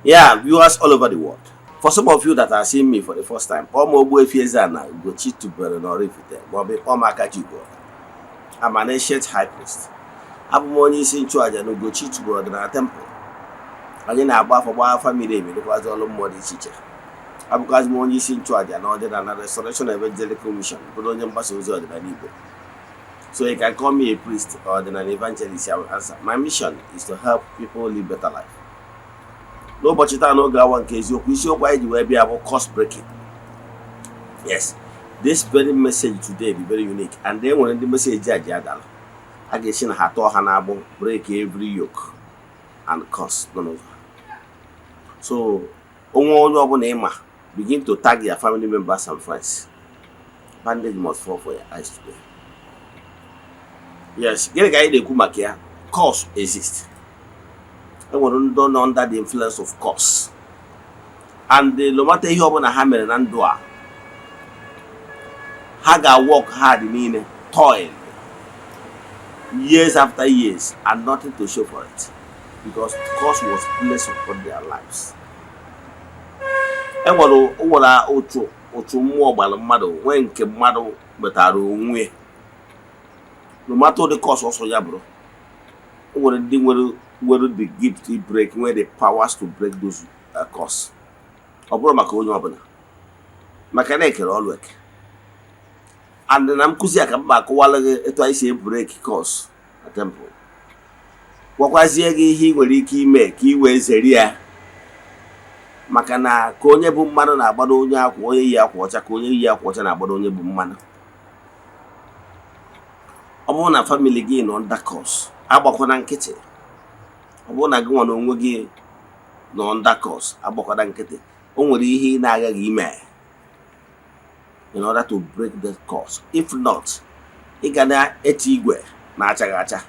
Yeah, viewers all over the world. For some of you that are seeing me for the first time, kpọọ m Ogbuefi Eze-Ana Ugochi tubelu n'Oraifite maọbụ ịkpọọ m Akachukwu. I'm an ancient high priest. Abụ m onye isi nchụaja na Ugochi tubelu ọdịnala temple. Anyị na-agba afọ, gbaa afa miri emi, rụkwazị ọrụ mmụọ dị iche iche. Abụkwazị m onye isi nchụaja na Ọdịnala Restoration Evangelical Mission, bụrụ onye mgbasa ozi ọdịnala Igbo. So you can call me a priest or an evangelist, I will answer. My mission is to help people live better life. N'ụbọchị taa, n'oge awa nke eziokwu, isiokwu anyị ji wee bịa bụ curse breaking. Yes, this very message today be very unique, and e nwere ndị message a ji adala a ga-esi na ha tọọ ha n'agbụ, break every yoke and curse nọ n'ụzọ ha. So onwe onye ọbụla ịma, begin to tag your family members and friends. Bandage must fall for your eyes today. Yes, gịnị ka anyị na-ekwu maka ya? Curse exist. Enwere ndị nọ under the influence of curse, and no matter ihe ọbụla ha mere na ndụ a, ha ga-work hard niile, toil years after years and nothing to show for it, because curse was placed upon their lives. Enwere o nwere ụchụ, ụchụ mmụọ gbara mmadụ, nwee nke mmadụ nwetara onwe. No matter the curse ọsọ ya bụrụ, o nwere ndị nwere the gift to break, nwere the powers to break those curse. Ọ bụrụ maka onye ọbụla, maka na ekere ọlụ eke. And na nkụzi a ka mba akọwala gị etu anyị si e break curse na temple, gwakwazie gị ihe ị nwere ike ime ka ị wee zere ya, maka na ka onye bụ mmanụ na-agbado onye akwa, onye yi akwa ọcha, ka onye yi akwa ọcha na-agbado onye bụ mmanụ. Ọ bụrụ na family gị nọ under curse, agbakwana nkịtị. Ọ bụrụ na gị nwa na onwe gị nọ under curse, agbakwana nkịtị. O nwere ihe ị na-agaghị ime in order to break the curse. If not, ị ga na-eti igwe na-achaghị acha,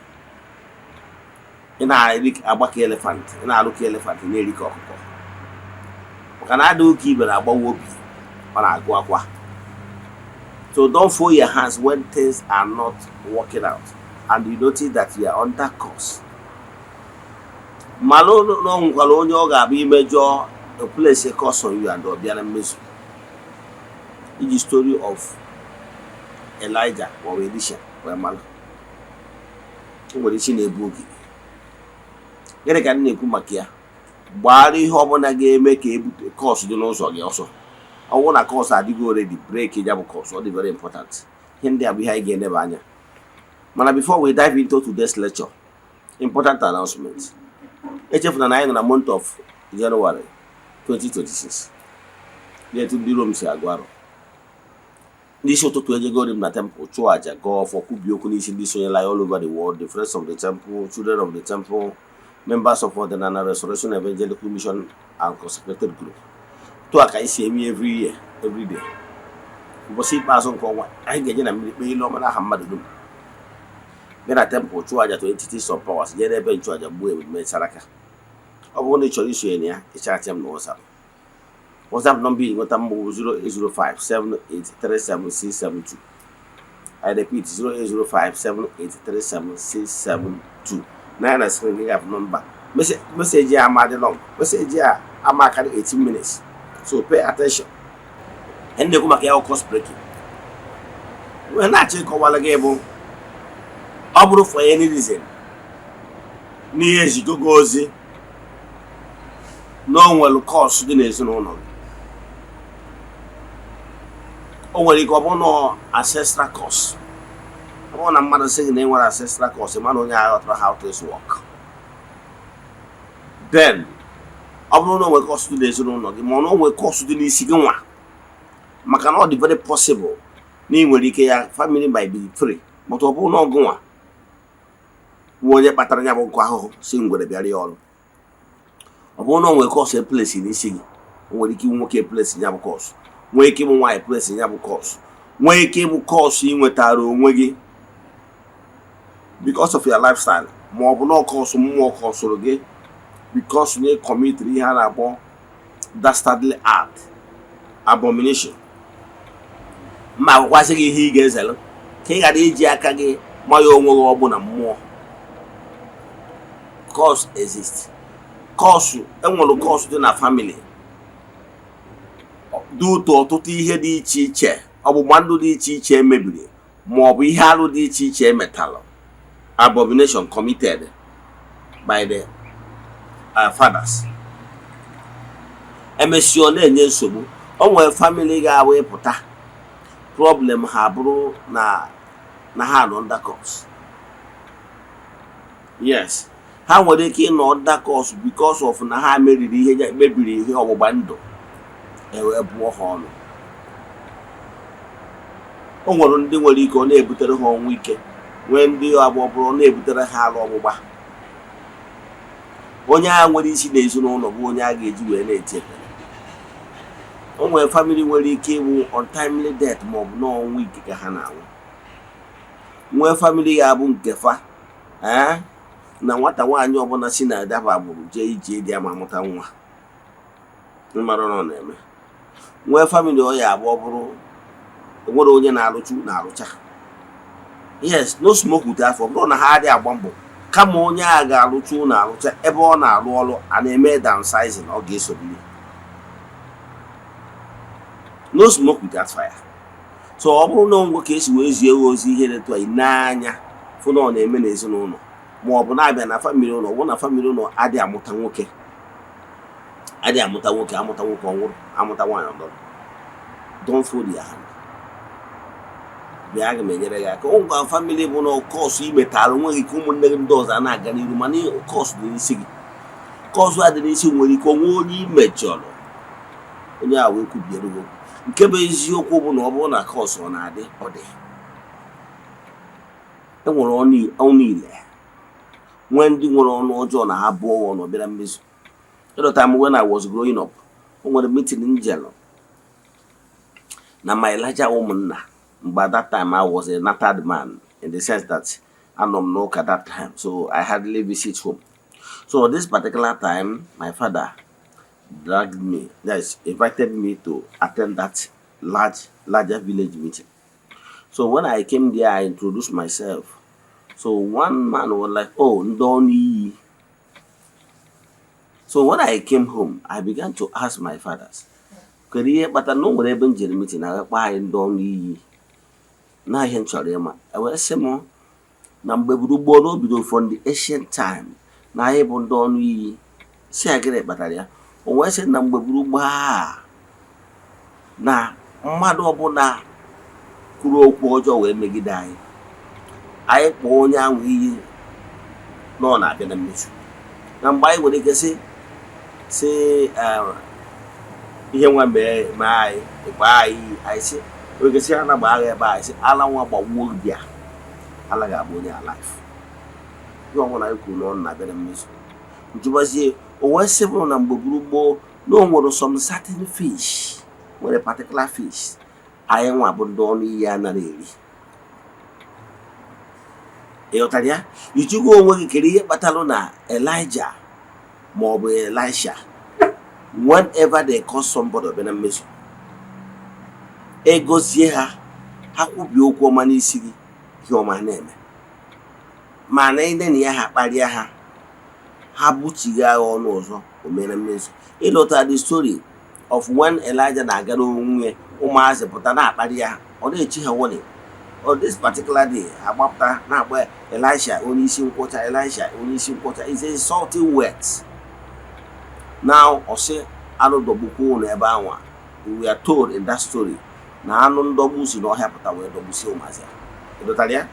ị na-eri agba ka elephant, ị na-alụ ka elephant, ị na-eri ka ọkụkọ, maka na adịghị ka ibe na-agbawa obi, ọ na-agụ akwa. So don't fold your hands when things are not working out and you notice that you are under curse. Malụ na ọ nwekwara onye ọ ga-abụ imejọ, a place a curse on you and ọ bịa na mmezu. Iji story of Elijah maọbụ Elisha wee malụ, o nwere isi na-ebu ogige. Gịnị ka m na-ekwu maka ya? Gbara ihe ọbụla ga-eme ka ebute curse dị n'ụzọ gị ọsọ. Ọ bụrụ na curse adịgo already, break ya bụ curse. Ọ dị very important. Ihe ndị a bụ ihe anyị ga-eneba anya. Mana before we dive into today's lecture, important announcement. Echefuna na anyị nọ na month of January 2026, na-etu ndị Rom si agụ arọ. N'isi ụtụtụ, ejegori m na temple, chụọ aja, gọọ ọfọ, kwubie okwu n'isi ndị sonyela anyị all over the world, the friends of the temple, children of the temple, members of Ọdịnala Restoration Evangelical Mission and consecrated group. Tụ a ka anyị si eme every year, every day. Ụbọchị ikpeazụ nke ọnwa, anyị ga-eje na mmiri kpee ile ọma n'aha mmadụ dum, bịa na temple, chụọ aja to entities of powers, jee n'ebe nchụaja, gbuo ebube, saraka. Ọ bụrụ na ị chọrọ isonye na ya, ịchatị m na WhatsApp. WhatsApp nọmba iji nweta m bụ 08057837672. I repeat, 08057837672. Na ya na screen gị ga-afụ nọmba. Message a ama dị long, message a ama akarị 18 minutes, so pay attention. Ihe na-ekwu maka ya, curse breaking, wee na-achọ ịkọwara gị bụ, ọ bụrụ for any reason n'ihe ezigogo ozi na o nwere curse dị n'ezinụlọ gị, o nwere ike ọ bụrụ na ancestral curse. Ọ bụrụ na mmadụ sị gị na e nwere ancestral curse, mana onye agha ghọtara how things work. Then ọ bụrụ na o nwere curse dị n'ezinụlọ gị, ma ọ na o nwere curse dị n'isi gị nwa, maka na ọ dị very possible na ị nwere ike ya, family might be free, but ọ bụrụ na ọgụ nwa nwa onye kpatara ya bụ nkụ ahụhụ si ngwere bịara ya ọrụ. Ọ bụrụ na o nwere curse e place n'isi gị, o nwere ike ịbụ nwoke e place ya bụ curse, nwee ike ịbụ nwaanyị place ya bụ curse, nwee ike ịbụ curse ị nwetara onwe gị because of your lifestyle, ma ọ bụ na curse mmụọ curseụrụ gị because na ị commitiri ihe a na-akpọ dastardly act, abomination. Mma agwakwasị gị ihe ị ga-ezere ka ị ghara iji aka gị maya onwe gị ọgbụ na mmụọ. Curse exist. Curse, enwere curse dị na family dị ụtọ. Ọtụtụ ihe dị iche iche, ọgbụgba ndụ dị iche iche emebiri, ma ọ bụ ihe arụ dị iche iche emetalụ, abomination committed by the fathers, emesịa ọ na-enye nsogbu. O nwere family ga-abụ ịpụta, problem ha bụrụ na ha nọ under curse. Yes, ha nwere ike ịnọ under curse because of na ha meriri ihe, mebiri ihe ọgbụgba ndụ, ewee bụọ ha ọnụ. O nwere ndị nwere ike ọ na-ebutere ha ọnwụ ike, nwee ndị abụọ bụrụ ọ na-ebutere ha alụ ọgbụgba. Onye agha nwere isi n'ezinụlọ bụ onye a ga-eji wee na-eti ekpere. O nwere family nwere ike ịwụ untimely death ma ọ bụ n'ọnwụ ike ka ha na-anwụ. Nwee family ga-abụ nke fa, ee, na nwata nwaanyị ọbụla si na daba agbụrụ jee ije dị ama amụta nwa mmadụ nọ na-eme. Nwee family ọ ya abụ ọ bụrụ enwere onye na-alụchu na-alụcha. Yes, no smoke without fire. Ọ bụrụ na ha adịghị agba mbọ, kama onye a ga-alụchu na alụcha, ebe ọ na-alụ ọrụ a na-eme downsizing, ọ ga-esoriri. No smoke without fire. So ọ bụrụ na onwe ka esi wee zie ya ozi, ihe dị etu a n'anya fụ na ọ na-eme n'ezinụlọ, ma ọ bụ na-abịa na family ụlọ, ọ bụ na family ụlọ adịghị amụta nwoke, adịghị amụta nwoke, amụta nwoke ọ nwụrụ, amụta nwaanyị ọ nọrọ, don't fold your hand. Bịa, aga m enyere gị aka. Ngwa, family bụ na curse imetara onwe gị ka ụmụnne gị ndị ọzọ a na-aga n'iru, mana curse dị n'isi gị. Curse a dị n'isi nwere ike onwe onye imejọrọ, onye a wee kwubiere gị okwu. Nke bụ eziokwu bụ na ọ bụrụ na curse ọ na-adị, ọ dị. E nwere ọnụ ile, nwee ndị nwere ọnụ ọjọọ na ha bụọ ọnụ bịara mmezu. The time when I was growing up, o nwere meeting njelụ na my larger ụmụnna. Mgbe that time I was a nattered man, in the sense that anọ m n'ụka that time, so I hardly visit home. So this particular time, my father dragged me, yes, invited me to attend that larger village meeting. So when I came there, I introduced myself. So one man was like, "Oh, ndị ọnụ iyi." So when I came home, I began to ask my fathers, kedu ihe kpatara na o nwere ebe m jere meeting na akpa anyị ndị ọnụ iyi, na ihe m chọrọ ịma? E wee sị m na mgbe gburu gboo, na o bido from the ancient time na anyị bụ ndị ọnụ iyi. Si ya, gịnị kpatara ya? O wee sị na mgbe gburu gboo a, na mmadụ ọbụla kwuru okwu ọjọọ wee megide anyị, anyị kpọọ onye ahụ iyi, na ọ na-abịa na mmezu. Na mgbe anyị nwere ike sị ihe nwa mee anyị, ịkpa anyị iyi, anyị sị nwere ike sị ana gbaa agha ebe anyị sị ala nwa gbagbuo bịa, ala ga-agba onye alive. Ihe ọbụla anyị kwuru na ọ na-abịa na mmezu. Njụbazie, o wee sị bụrụ na mgbe gburu gboo na o nwere some certain fish, nwere particular fish anyị nwa bụ ndị ọnụ iyi anaghị eri. Ị ghọtara ya? Ijugo onwe gị, kedu ihe kpatara na Elijah ma ọ bụ Elisha, whenever they call somebody, ọbịa na mmezu? Egozie ha, ha kwubie okwu ọma n'isi gị, ihe ọma na-eme. Mana ine na ya ha kparịa ha, ha gbuchigha agha ọnụ ọzọ, o mee na mmezu. Ịlụta the story of when Elijah na-agara onwe, ụmụazị pụta na-akparị ya, ọ na-echi ha warning. On this particular day, ha gbapụta na-agba Elisha onye isi nkwọcha, Elisha onye isi nkwọcha is insulting words. Now ọ sị anụ dọgbukwa ụlọ ebe ahụ. We are told in that story na anụ ndọgbu si n'ọhịa pụta wee dọgbusie ụmụazị ya. Ị dọtara ya?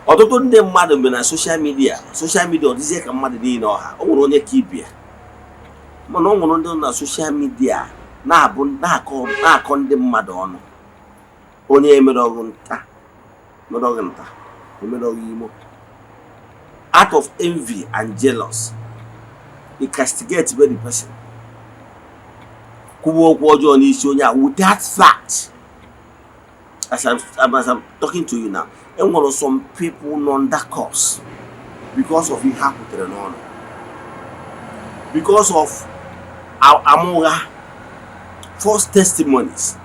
Ọtụtụ ndị mmadụ mgbe na social media, social media ọ dịzie ka mmadụ niile ọha. O nwere onye ka ibia, mana o nwere ndị nọ na social media na-abụ na-akọ ndị mmadụ ọnụ. Onye emere ọgụ nta, mere ọgụ nta, emere ọgụ imo, out of envy and jealous, he castigate the person, kwuwe okwu ọjọọ n'isi onye a without fact. As I'm talking to you now, enwere some people nọ under curse because of ihe ha kwutere n'ọnụ, because of amụgha, false testimonies.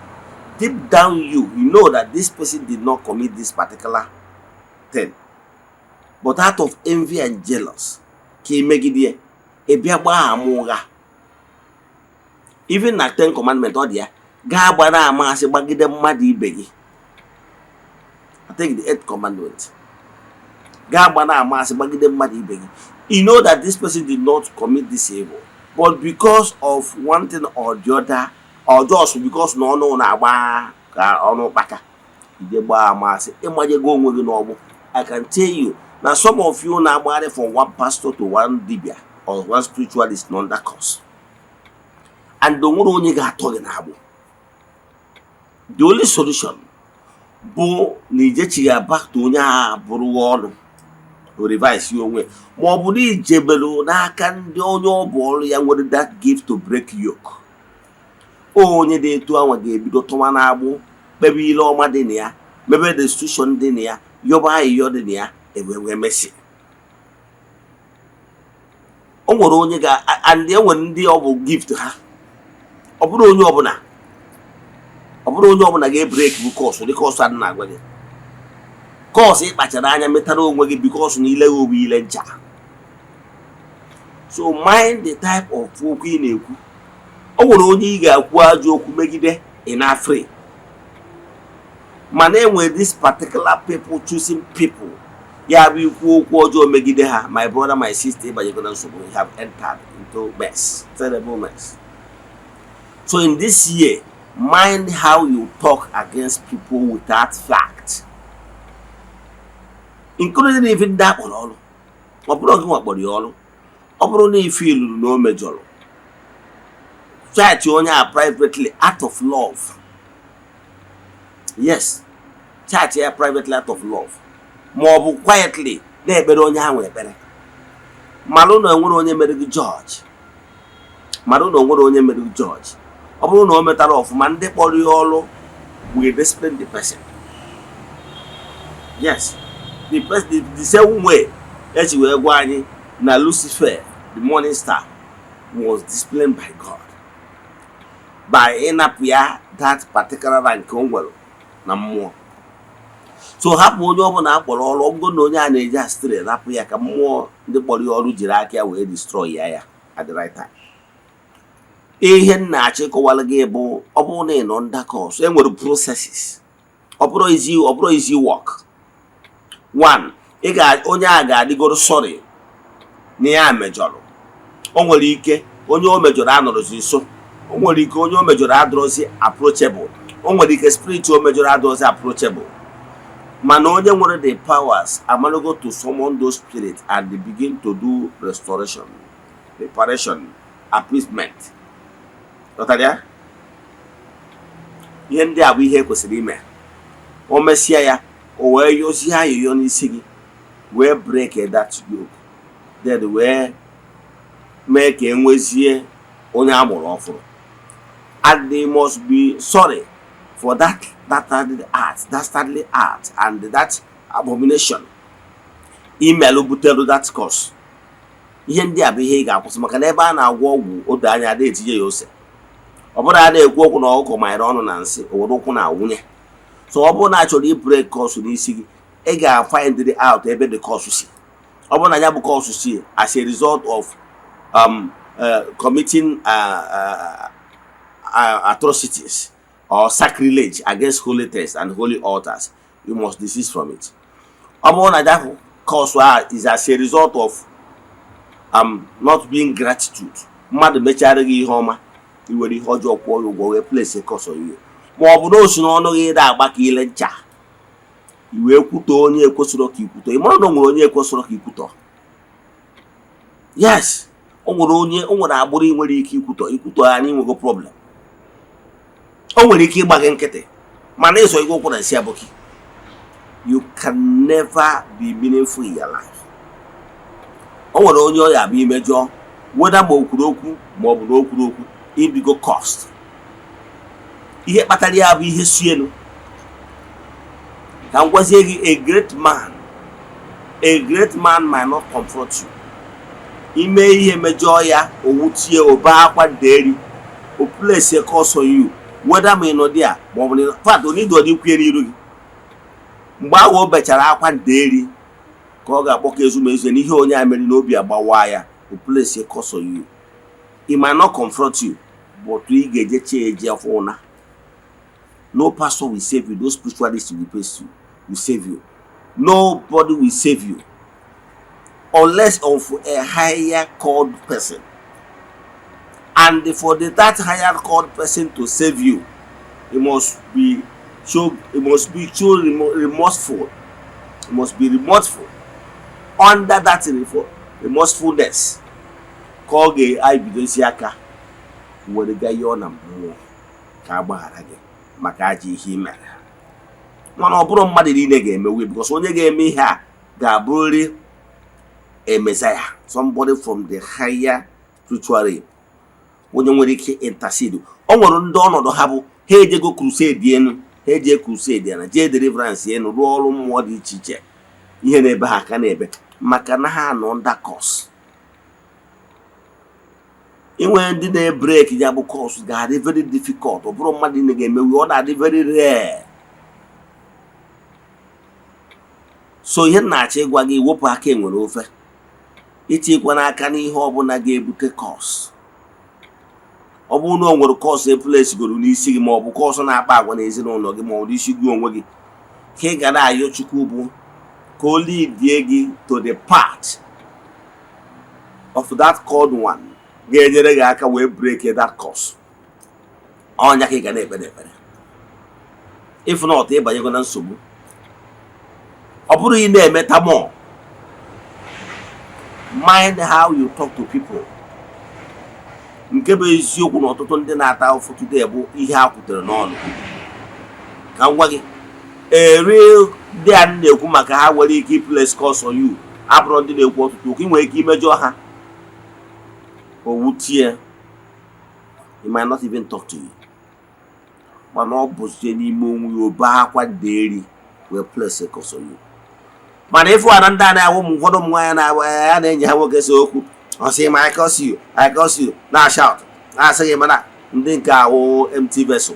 Deep down you know that this person did not commit this particular thing, but out of envy and jealous ka imegide ya. Ị bịa gbaa ama ụgha, even na Ten Commandment ọ dị ya, gaa gbara ama asị gbagide mmadụ ibe gị. I think the eighth commandment, gaa gbara ama asị gbagide mmadụ ibe gị. You know that this person did not commit this evil, but because of one thing or the other, or just because na ọnụ na-agba ka ọnụ kpaka, ije gbaa ama asị, ịmanyego onwe gị n'ọgbụ. I can tell you na some of you na-agbagharị from one pastor to one dibia or one spiritualist nọ under curse, and o nwere onye ga-atọ gị n'agbụ. The only solution bụ na ijechighị back to onye agha bụrụ ọnụ o revise ya onwe, ma ọ bụ na ijebelu n'aka ndị onye ọ bụ ọrụ ya nwere that gift to break yoke. Onye dị etu anwa ga-ebido tụwa n'agbụ, kpebe ile ọma dị na ya, mebe restitution dị na ya, yọba ayịyọ dị na ya, ewee wee mesi. O nwere onye ga and e nwere ndị ọ bụ gift ha. Ọ bụrụ onye ọbụla, ọ bụrụ onye ọbụla ga-ebreak bụ curse. Dị curse adị na-agwa gị, curse ịkpachara anya metara onwe gị, because na ile gị obu ile ncha. So mind the type of okwu ị na-ekwu. O nwere onye ị ga-ekwu ajọ okwu megide, ị na free, mana enwere this particular people, choosing people, ya bụ ikwu okwu ọjọọ megide ha, my brother, my sister, ịbanyego na nsogbu. You have entered into mess, terrible mess. So in this year, mind how you talk against people without fact, including even ndị akpọrọ ọrụ. Ọ bụrụ gị nwa kpọrọ ya ọrụ, ọ bụrụ na ife iluru na o mejọrọ, chat onye a privately out of love. Yes, chat ya privately out of love, ma ọ bụ quietly na-ekpere onye ahụ ekpere. Malụ na onwere onye mere gị judge, malụ na onwere onye mere gị judge. Ọ bụrụ na o metara ọfụma, ndị kpọrọ ya ọrụ will discipline the person. Yes, the person, the same way eji wee gwa anyị na Lucifer, the morning star, was disciplined by God by ịnapụ ya that particular rank o nwere na mmụọ. So hapụ onye ọbụla akpọrọ ọrụ. Ọ bụrụ na onye a na-eji astray, rapụ ya ka mmụọ ndị kpọrọ ya ọrụ jiri aka ya wee destroy ya ya at the right time. Ihe m na-achọ ịkọwara gị bụ, ọ bụrụ na ị nọ under curse, e nwere processes. Ọ bụrụ easy work. One, ị ga onye a ga-adịgoro sorry na ya mejọrọ. O nwere ike onye o mejọrọ anọrọzi nso, o nwere ike onye o mejọrọ adọrọzi approachable, o nwere ike spirit o mejọrọ adọrọzi approachable, mana onye nwere the powers amanago to summon those spirits and they begin to do restoration, reparation, appeasement. Ghọtara ya? Ihe ndị a bụ ihe ekwesịrị ime. O mesịa ya, o wee yọzie ayịyọ n'isi gị, wee break that yoke, then wee mee ka e nwezie onye a mụrụ ọfụrụ. And they must be sorry for that dastardly act, dastardly act and that abomination imelụ butere that curse. Ihe ndị a bụ ihe ị ga-akwụsị, maka na ebe a na-agwọ ọgwụ odo anya ada etinye ya ose. Ọ bụrụ a na-ekwu okwu na ọkụkọ manyere ọnụ na nsị, o were ụkwụ na-awụnye. So ọ bụrụ na a chọrọ ibreak curse n'isi gị, ị ga-find it out ebe the curse si. Ọ bụrụ na ya bụ curse si as a result of committing atrocities or sacrilege against holy texts and holy altars, you must desist from it. Ọ bụrụ na that curse ahụ is as a result of not being gratitude, mmadụ mechara gị ihe ọma, i were ihe ọjọọ kwụọ ya ụgwọ, wee place a curse on you, ma ọ bụ na o si n'ọnụ gị ịda agba ka ile ncha, i wee kwutọọ onye ekwesịrọ ka ikwutọ. Ị mara na o nwere onye ekwesịrọ ka ikwutọ? Yes, o nwere onye, o nwere agbụrụ ị nwere ike ikwutọ. Ikwutọ ya na inwego problem. O nwere ike ịgba gị nkịtị, mana ịzọ igwe ụkwụ na nsị abụkị. You can never be meaningful in your life. O nwere onye ọ ya bụ imejọ, weda ma o kwuru okwu ma ọ bụ na o kwuru okwu, ibigo cost. Ihe kpatara ya bụ ihe si elu. Ka m gwazie gị, a great man, a great man might not confront you. Ime ihe mejọọ ya, o wutie, obe akwa deri, o place a curse on you, whether ma ị nọ dị a ma ọ bụ na fact onye ikwu n'iru gị. Mgbe ahụ o bechara akwa nderi, ka ọ ga-akpọkọ ezumezu n'ihe onye a mere n'obi agbawa ya. O place a curse on you. He might not confront you, but ị ga-eje chee eje afọ ụna. No pastor will save you. No spiritualist will praise you, will save you. Nobody will save you unless of a higher called person. And for that higher called person to save you, he must be so remorseful. He must be remorseful. Under that remorsefulness ka ọ ga-ebidozi aka were gaa yọọ na mmụọ ka a gbaghara gị maka ajọ ihe ị mere. Mana ọ bụrụ mmadụ niile ga-emewe, because onye ga-eme ihe a ga-abụrịrị a messiah, somebody from the higher spiritual realm, onye nwere ike intercede. O nwere ndị ọnọdụ ha bụ ha ejego crusade enu, ha eje crusade na jee deliverance enu, rụọ ọrụ mmụọ dị iche iche, ihe na-ebe ha aka na-ebe maka na ha nọ under curse. Inwe ndị na-ebreak ya bụ curse ga-adị very difficult. Ọ bụrụ mmadụ niile ga-emewe, ọ na-adị very rare. So ihe m na-achọ ịgwa gị, wepụ aka enwere ofe, itinyekwa n'aka n'ihe ọbụla ga-ebute curse. Ọ bụrụ na o nwere curse eplacesigoro n'isi gị, ma ọ bụ curse na-akpa agwa n'ezinụlọ gị, ma ọ bụ n'isi gị onwe gị, ka ị ga na-ayọ Chukwu bụ ka o leadie gị to the path of that called one ga-enyere gị aka wee break that curse. Ọnya ka ị ga na-ekpere ekpere. If not, ịbanyego na nsogbu. Ọ bụrụ ị na-emeta more, mind how you talk to people. Nke bụ eziokwu na ọtụtụ ndị na-ata ahụhụ today bụ ihe a kwutere n'ọnụ. Ka m gwa gị, eri ndị a na-ekwu maka ha nwere ike iplace curse on you abụrụ ndị na-ekwu ọtụtụ okwu. Ị nwere ike imejọ ha, o wutie, he might not even talk to you, mana ọ bụ site n'ime onwe ya obe akwa eri wee place a curse on you. Mana ịfụ ana ndị a na-awụ ụmụ ụfọdụ ụmụ nwaanyị na-awụ ya na-enyi ha nwoke si okwu, ọ sị ma, "I curse you, I curse you," na shout na-asị gị. Mana ndị nke awụ empty vessel.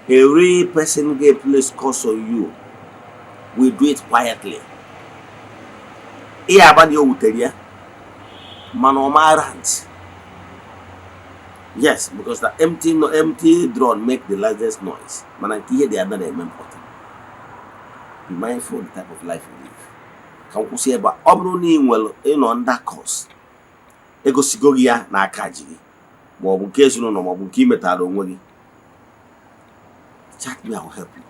A real person get place curse on you will do it quietly. Ihe agba na o wutere ya, mana ọ mara ntị. Yes, because the empty, no, empty drum make the largest noise, mana nke ihe dị ada na-eme mkpọtụ. Be mindful of the type of life you live. Ka m kwụsị ebe a. Ọ bụrụ na ị nwere ịnọ under curse, egosigo gị ya n'aka ji gị, ma ọ bụ nke ezinụlọ, ma ọ bụ nke ị metara onwe gị, chat me, I will help you.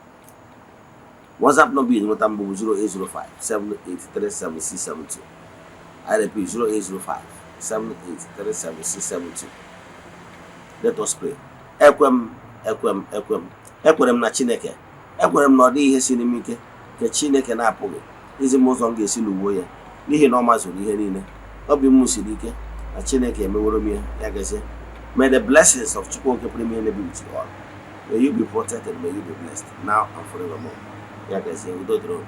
WhatsApp number is nweta mbụ 0805 7837672. I repeat, 0805 7837672. Let us pray. Ekwe m, ekwe m, ekwe m, ekwere m na Chineke. Ekwere m na ọ dịghị ihe siri m ike nke Chineke na-apụghị izi m ụzọ m ga-esi n'uwe ya, n'ihi na ọ mazuru ihe niile. Obi m siri ike na Chineke emeworo m ya. Ya gazie. May the blessings of Chukwu Oke pụrụ ime ihe be with you all. May you be protected, may you be blessed now and forevermore. Ya gazie, udo dịrị unu.